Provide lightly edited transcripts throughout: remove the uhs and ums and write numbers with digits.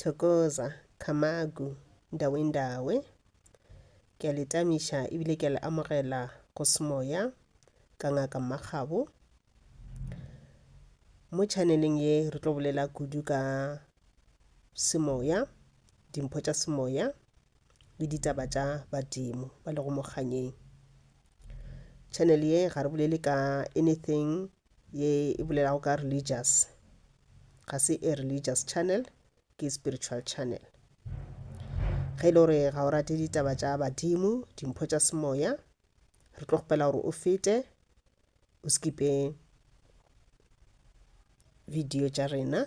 Thokoza, Camagu, Ndawendawe. Ke a le tamiša ebile ke a le amogela go Semoya ka Ngaka Mmakgabo. Mo channeleng ye re tlo bolela kudu ka semoya, dimpho tša semoya le ditaba tša badimo ba lego mo kganyeng. Channel ye ga re bolele ka anything ye e bolelago ka religious, ga se a religious channel, ke spiritual channel. Ge e le gore ga o rate ditaba tša badimo, dimpho tša semoya, re tlo kgopela gore o fete o skipe video tša rena.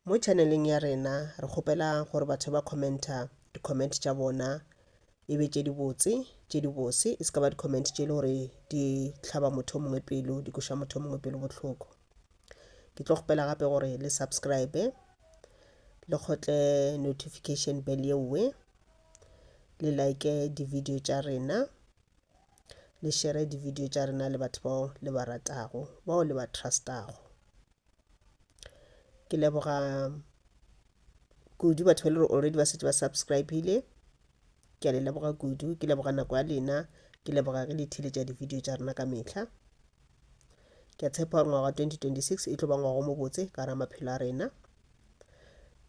Mo channeleng ya rena re kgopela gore batho ba commenta di-comment tša bona e be tše dibotse, tše dibose, e se ka ba di-comment tše e le gore di hlaba motho o mongwe pelo, di kweša motho o mongwe pelo bohloko. Ke tlo kgopela gape gore le subscribe, le kgotle notification bell yeowe, le like di-video tša rena, le share di-video tša rena le batho bao le ba ratago, bao le ba trustago. Ke leboga kudu batho ba le gore already ba šetše ba subscribe-ile. Ke a le leboga kudu, ke leboga nako ya lena, ke leboga ge le theeletša di-video tša rena ka mehla. Ke a tshepa gore ngwaga wa 2026 e tlo ba ngwaga o mobotse ka gare ga maphelo a rena.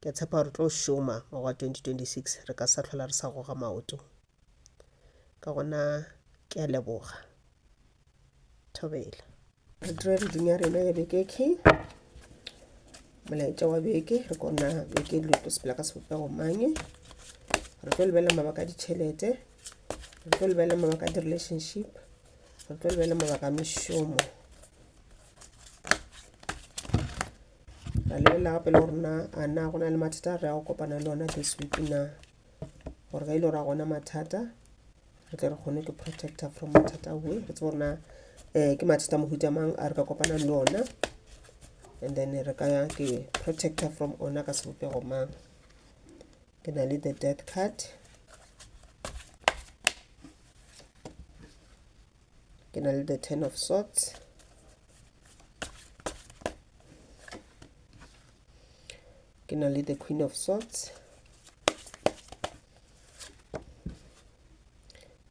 Ke a tshepa gore re tlo šoma ngwaga wa 2026, re ka sa hlola re sa goga maoto. Ka gona ke a leboga. Thobela. Re dire reading ya rena ya beke ke molaetša wa beke re kona beke dilo tlo sepela ka sebopego mang. Re tlo lebelela mabaka a ditšhelete, re tlo lebelela mabaka a di-relationship, re tlo lebelela mabaka a mešomo. Ra lebelela gape le gore na a na go na le mathata a re ya go kopana le ona this week na, gore ge e le gore a gona mathata re tle re kgone ke protector from mathata awe re tsebe gore na um ke mathata mohuta mang a re ka kopanang le ona and then re ka ya ke protector from ona ka sebopego mang. Ke na le the death card, ke na le the ten of swords, ke na le the queen of swords,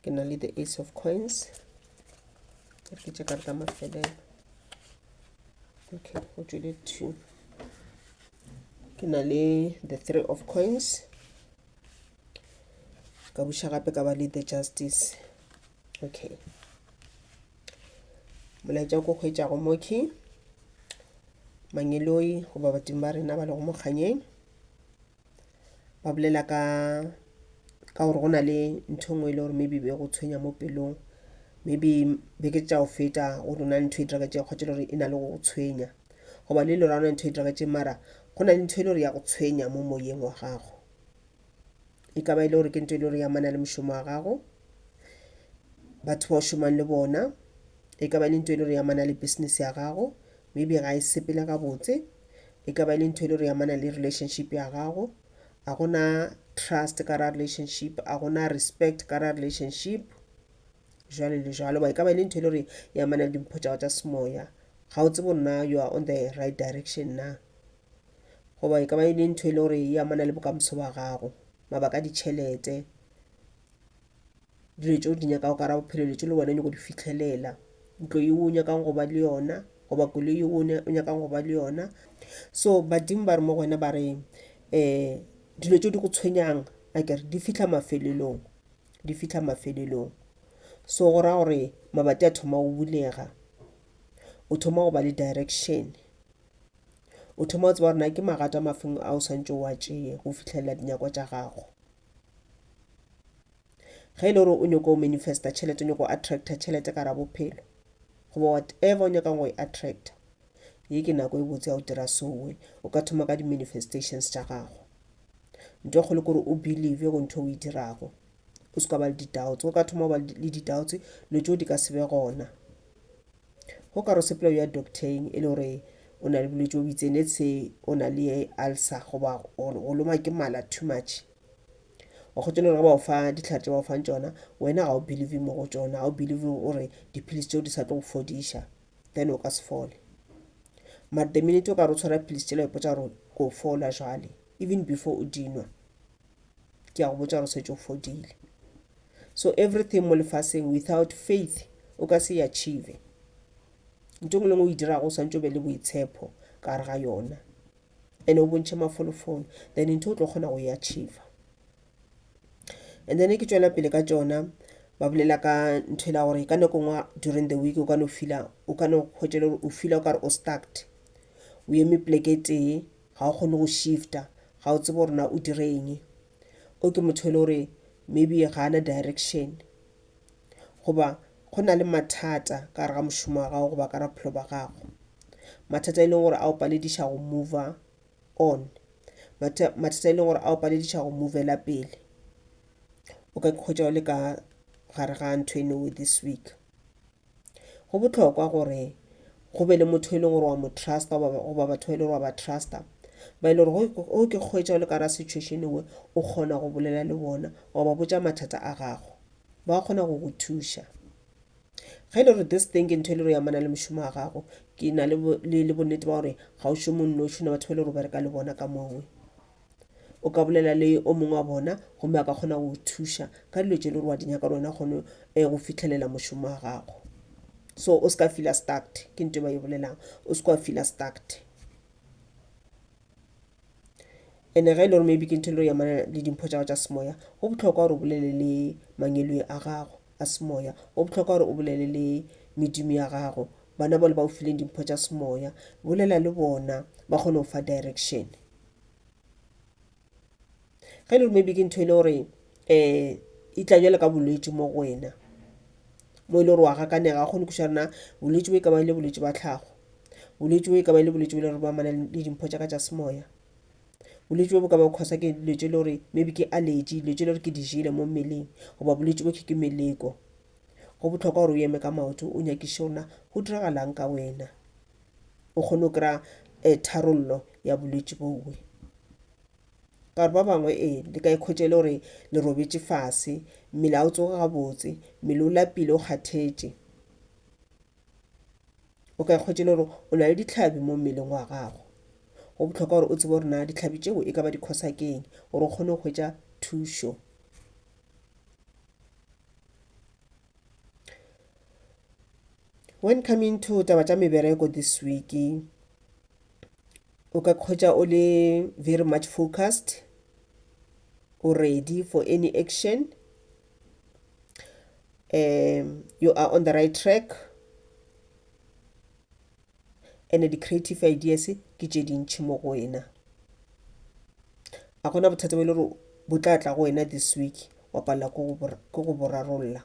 ke na le the ace of coins. Re ke tše karata mafelelo. Okay, go tšwele 2. Ke na le the three of coins, ka buša gape ka ba le the justice. Okay, molaetša ko hwetšago mo ke mangeloi goba badimo ba rena ba lego mo kganyeng ba bolela ka ka gore go na le ntho e nngwe e le gore maybe be go tshwenya mo pelong, maybe beke tša go feta go na le ntho e diragetšego kgotsa e le gore e na le go go tshwenya, goba le le gore ga gona ntho e diragetšeng mara go na le ntho e le gore ya go tshwenya mo moyeng wa gago. E ka ba e le gore ke ntho e le gore e amana le mošomo wa gago, batho ba o šomang le bona, e ka ba e le ntho e le gore e amana le business ya gago, maybe ga e sepele gabotse, e ka ba e le ntho e le gore e amana le relationship ya gago, ga gona trust ka ra relationship, ga gona respect ka ra relationship, jwalo le jwalo. Goba e ka ba e le ntho e le gore e amana le dimpho tša gago tša semoya, ga o tsebe gore na you are on the right direction na, goba e ka ba e le ntho e le gore e amana le bokamoso bja gago, mabaka a ditšhelete, dilo tšeo di nyakago ka ra bophelo, dilo tšeo le wena o nyako di fihlelela, ntlo yeo o nyakang go ba le yona goba koloi yeo o nyakang go ba le yona. So badimo ba re mo go wena ba re um dilo tšeo di go tshwenyang akere di fihla mafelelong, di fihla mafelelong. So go ra gore mabati a thoma go bulega, o thoma go ba le direction, o thoma go tseba gore na ke magato a mafeng a o swanetše o a tšee go fihlelela dinyakwa tša gago. Ge e le gore o nyako manifesta tšhelete, o nyako attracta tšhelete ka ra bophelo goba whatever o nyakang go e attracta, ye ke nako e botse ya go dira sowe. O ka thoma ka di-manifestations tša gago. Ntho e kgolo ke gore o believe go ntho o e dirago, o se ka ba le di-doubts. O ka thoma go ba le di-doubts, dilo tšeo di ka se be gona. Go ka re o sepela o ya doctor-eng e le gore o na le bolwetši bo bo itseng, let's say o na le ulcer goba go loma ke mala too much, wa kgotsa le gore ba o fa dihlare tše ba o fang tšona, wena ga o believe mo go tšona, ga o believe gore dipilisi tšeo di sa tlo go fodiša, then o ka se fole. Mara the minute o ka re o tshwara pilisi tšela o ipotša gore ko fola jwale. even before o dinwa ke a go botša gore setse o fodile. So everything mo lefaseng without faith o ka se e achieve. Ntho engwe le engwe o e dirago o swantse o be le boitshepo ka gare ga yona and o bontšhe mafolofolo then ntho o tlo kgona go e achieve. And then ke tšwela pele ka tšona ba bolela ka ntho e la gore ka nako nngwe during the week o ka no feela o ka no hwetša le gore o feela o kare o stucked o eme pleke e tee ga o kgone go shifta ga o tsebe gore na o dire eng o ke motho e le gore maybe ga ana direction goba go na le mathata ka gare ga mošomo wa gago goba ka gare bophelo ba gago mathata e leng gore a o palediša go move on mathata e leng gore a o palediša go movela pele o ka ikhwetša o le ka gare ga ntho eno this week Go bohlokwa gore go be le motho e leng gore wa mo trusta goba batho ba e leng gore wa ba trusta ba e le gore o ke kgwetša o le ka ra situation engwe o kgona go bolela le bona wa ba botša mathata a gago ba kgona go go thuša. Ge e le gore this thing ke ntho e le gore e amana le mošomo wa gago ke na le bonnete ba gore ga o šome o nnoši o na batho ba e le gore o bereka le bona ka mowe. O ka bolela le o mongwe wa bona gomme a ka kgona go thuša ka dilo tše le gore wa di nyaka gore wena kgone eh, go fitlhelela mošomo wa gago. So o se ka feela stucked, ke ntho e ba e bolelang, o se ka wa feela stucked. And-e ge e le gore maybe ke ntho e le gore e amana le dimpho tša gago tša semoya, go bohlokwa gore o bolele le mangeloi a gago a semoya, go bohlokwa gore o bolele le medimo ya gago, bana bale ba o fileng dimpho tša semoya, bolela le bona ba kgone go fa direction. Ge e le gore maybe ke ntho e le gore um e tla bjalo ka bolwetši mo go wena mo e le gore wa gakanega ga o kgone go kwešiša gore na bolwetši bo e ka ba e le bolwetši ba tlhago, bolwetši bo e ka ba e le bolwetši bo e le gore bo amana le dimpho tša ka tša semoya, bolwetši bo bo ka ba bo cause-wa ke dilo tše e le gore maybe ke allergy, dilo tše e le gore ke di jele mo mmeleng goba bolwetši bo ke meleko. Go bohlokwa gore o eme ka maoto o nyakiše gore na go diragalang ka wena. O kgone go kry-a tharollo ya bolwetši bowe. Ka gore ba bangwe ee le ka ikhwetša e le gore le robetše fase, mmele ga o tsoge gabotse, mmele o lapile o kgathetše. O ka ikhwetša e le gore o na le ditlhabi mo mmeleng wa gago. Go bohlokwa gore o tsebe gore na ditlhabi tšeo e ka ba di cause-a ke eng gore o kgone go hwetša thušo. When coming to taba tša mebereko this week, o ka khwetša o le very much focused, o ready for any action, you are on the right track and di-creative ideas ke tše dintši mo go wena. Ga gona bothata bo e le gore bo tla tla go wena this week wa palela ke go bo rarolla.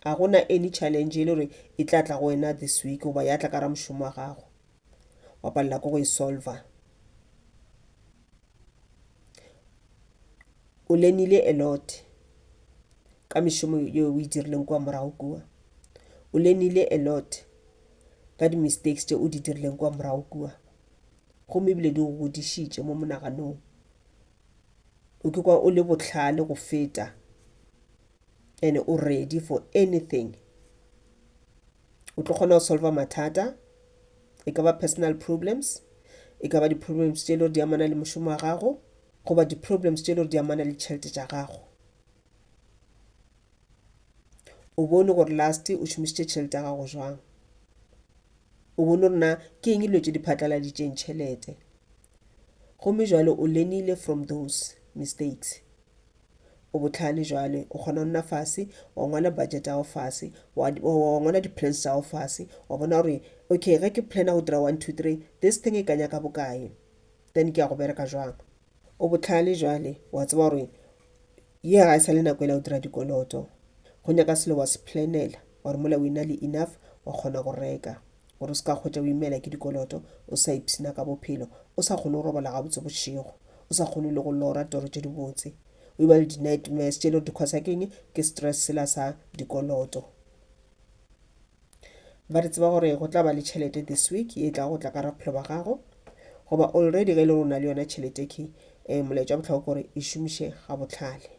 Ga gona any challenge e le gore e tla tla go wena this week goba ya tla ka ra mošomo wa gago wa palela ke go e solver. O learn-ile a lot ka mešomo yeo o e dirileng kua morago kua. O learn-ile a lot ka di-mistakes tše o di dirileng kua morago kua gomme ebile di go godišitše mo monaganong. O ke kwa o le bohlale go feta and o ready for anything. O tlo kgona go solver mathata, e ka ba personal problems, e ka ba di-problems tše e le gore di amana le mošomo wa gago goba di-problems tše e le gore di amana le ditšhelete tša gago. O bone gore last o šomišitše tšhelete ya gago jwang, o bone gore na ke eng dilo tše di phatlaladitšeng tšhelete gomme jwale o learn-ile from those mistakes. O bohlale jwale o kgona go nna fase wa ngwala budget ya gago fase wa ngwala di-plans tša gago fase wa bona gore okay ge ke plan-a go dira one, two, three this thing e ka nyaka bokae then ke ya go bereka jwang. O bohlale jwale wa tseba gore ye ga e sa le nako e la go dira dikoloto go nyaka selo wa se planela gore mola o ena le enough wa kgona go reka gore o se ka hwetša o imela ke dikoloto o sa ipshina ka bophelo o sa kgone go robala gabotse bošego o sa kgone le go lora toro tše dibotse o eba le di-nightmares tše le gore di cause ke eng ke stress sela sa dikoloto. Ba re tseba gore go tla ba le tšhelete this week ye tla go tla ka bophelo ba gago goba already ge e le gore o na le yona tšhelete ke um molaetša wa bohlokwa gore e šomiše ga bohlale.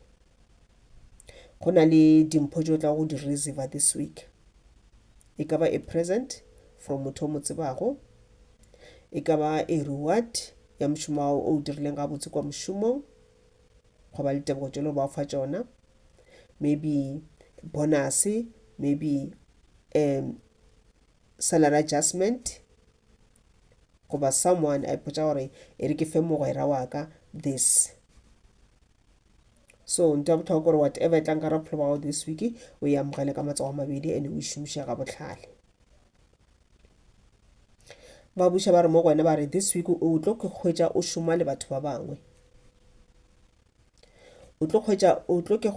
Go na le dimpho tše o tla go di receiver this week e ka ba a present from motho o mo tsebago e ka ba a reward. ya mošomo wa gago o o dirileng gabotse kwa mošomong goba ditebogo tše le ba fa tšona maybe bonus maybe um salary adjustment goba someone a ipotša gore e re ke fe mogwera wa ka this so ntho ya bohlokwa gore whatever e tlang ka bophelo ba gago this week o e amogele ka matsogo a mabedi and o e šomiše ga bohlale ba buša ba re mo go wena ba re this week o tlo ke hwetša o šoma le batho ba bangwe o tlo hwetša o tlo ke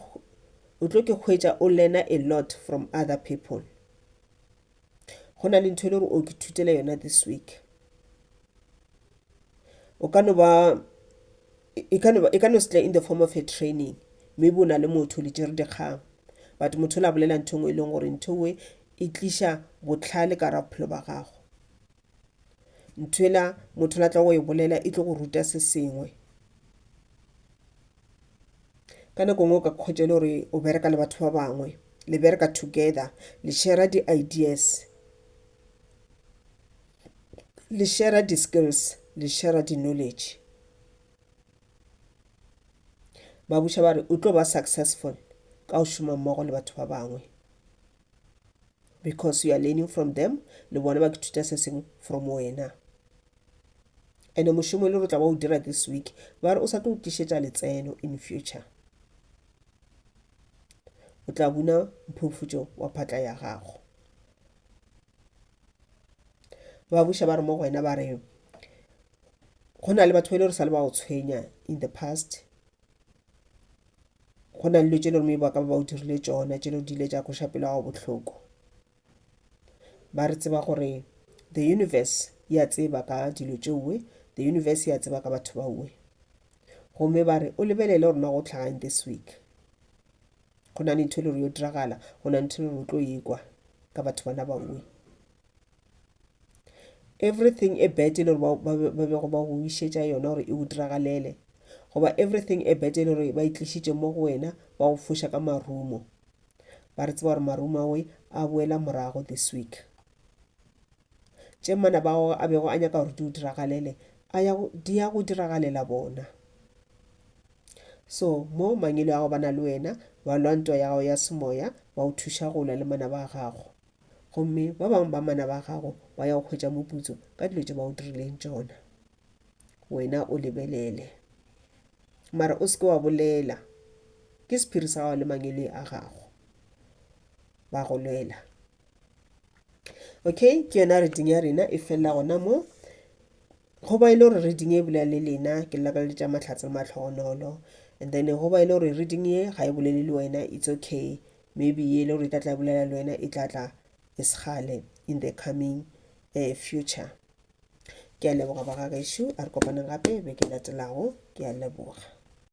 o tlo ke hwetša o learna a lot from other people go na le ntho e le gore o ke thutela yona this week o ka no ba e ka no e ka no se tle in the form of a training maybe o na le motho le tšere dikgang but motho o la bolela ntho engwe e leng gore ntho engwe e tliša bohlale ka ra bophelo ba gago ntho ela motho la tla go e bolela e tlo go ruta se sengwe ka nako nngwe o ka khwetša e le gore o bereka le batho ba bangwe le bereka together le share di-ideas le share di-skills le share di-knowledge ba buša ba re o tlo ba successful ka go šoma mmogo le batho ba bangwe because you are learning from them le bona ba ithuta se sengwe from wena and mošomo e le gore o tla ba o dira this week ba re o sa tlo o tlišetša letseno in future o tla buna mphufutšo wa phatla ya gago ba buša ba re mo go wena ba re go na le batho ba e le gore sa le ba go tshwenya in the past go na le dilo tše le gore ba ka ba ba o dirile tšona tše le di ile tša kweša pelo ya gago bohloko ba re tseba gore the universe ya tseba ka dilo tšeoe the universe ya tseba ka batho baoe gomme ba re o lebelele gore na go tlhagang this week go na le ntho e le gore yo diragala go na le ntho e le gore o tlo ekwa ka batho bana baoe everything e bad e le gore ba bego ba go išetša yona gore e go diragalele goba everything e bad e le gore ba e tlišitše mo go wena ba go foša ka marumo ba re tseba gore marumo awe a boela morago this week tše manaba ao a bego a nyaka gore di o diragalele a ya di ya go diragalela bona so mo mangelo a go bana le wena ba lwa ntwa ya gago ya semoya ba o thuša go lwa le manaba a gago gomme ba bangwe ba manaba a gago ba ya go hwetša moputso ka dilo tše ba o dirileng tšona wena o lebelele mara o se ke wa bolela ke sephiri sa gago le mangwele a gago ba go lwela okay ke yona reading ya rena e felela gona mo go ba e le gore reading e bolela le lena ke lakaletša mahlatse le mahlogonolo and then go ba e le gore reading ye ga e bolele le wena it's okay maybe ye e le gore e tla tla e bolela le wena e tla tla e segale in the coming uh, future ke a leboga ba gagešo a re kopaneng gape beke latelago ke a leboga.